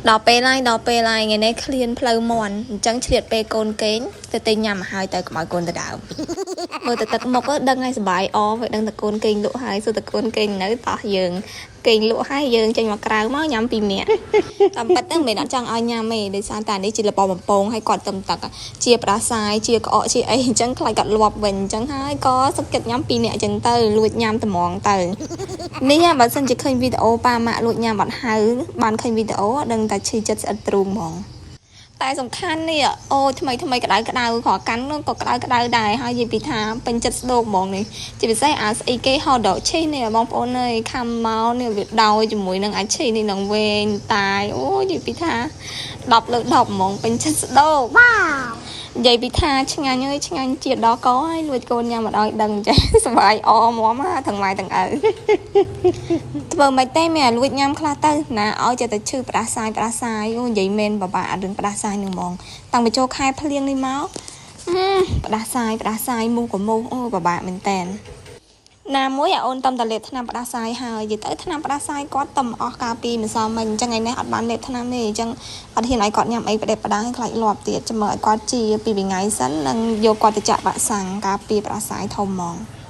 ដល់ពេលហើយដល់ពេលហើយថ្ងៃនេះឃ្លានផ្លូវមន់អញ្ចឹងឆ្លៀតពេលកូនគេងទៅទិញញ៉ាំឲ្យហើយទៅកុំឲ្យកូនទៅដើមមើលទៅទឹកមុខដឹងហើយសប្បាយអវាដឹងតែកូនគេងលក់ហើយសួរតែកូនគេងនៅតោះយើងគេងលក់ហើយយើងចេញមកក្រៅមកញ៉ាំពីរនាក់តាមពិតទៅមិនមែនអត់ចង់ឲ្យញ៉ាំទេដោយសារតែនេះជាលបបំពងហើយគាត់ទឹមទឹកជាផ្ដាសាយជាក្អកជាអីអញ្ចឹងខ្លាចគាត់លាប់វិញអញ្ចឹងហើយក៏សុខចិត្តញ៉ាំពីរនាក់អញ្ចឹងទៅលួចញ៉ាំត្មងទៅនេះបើសិនជាឃើញវីដេអូប៉ាម៉ាក់លួចញ៉ាំអត់ហៅបានឃើញវីដេអូដឹងតែឈឺចិត្តស្អិតទ្រូងហ្មងតែសំខាន់នេះអូថ្មីថ្មីក្តៅក្តៅគ្រាន់កាន់នោះក៏ក្តៅក្តៅដែរហើយនិយាយពីថាពេញចិត្តស្ដោកហ្មងនេះជាពិសេសអាស្អីគេ hot dog cheese នេះបងប្អូនអើយខំមកនេះវាដោយជាមួយនឹងអា cheese នេះនឹងវែងតាយអូនិយាយពីថា10លើ10ហ្មងពេញចិត្តស្ដោក វ៉ាវ និយាយពីថាឆ្ងាញ់អើយឆ្ងាញ់ជាតិដល់កហើយលួចកូនញ៉ាំអត់ឲ្យដឹងចេះសប្បាយអមមទាំងម៉ែទាំងឪធ្វើមិនទេមានឲ្យលួចញ៉ាំខ្លះទៅណាឲ្យចេះតែឈឺផ្ដាសាយផ្ដាសាយអូនិយាយមែនបបាក់រឿងផ្ដាសាយនឹងហ្មងតាំងពីចូលខែភ្លៀងនេះមកផ្ដាសាយផ្ដាសាយមូសក៏មូសអូបបាក់មែនតែនណាមួយឲ្យអូនតំតលេបថ្នាំផ្ដាសាយហើយនិយាយទៅថ្នាំផ្ដាសាយគាត់តំអស់កាលពីម្សិលមិញអញ្ចឹងថ្ងៃនេះអត់បានលេបថ្នាំទេអញ្ចឹងអត់ហ៊ានឲ្យគាត់ញ៉ាំអីផ្ដេសផ្ដាសខ្លាចលាប់ទៀតចាំមើលឲ្យគាត់ជាពីរថ្ងៃសិននិងយកគាត់ទៅចាក់វ៉ាក់សាំងការពារផ្ដាសាយធំហ្មង។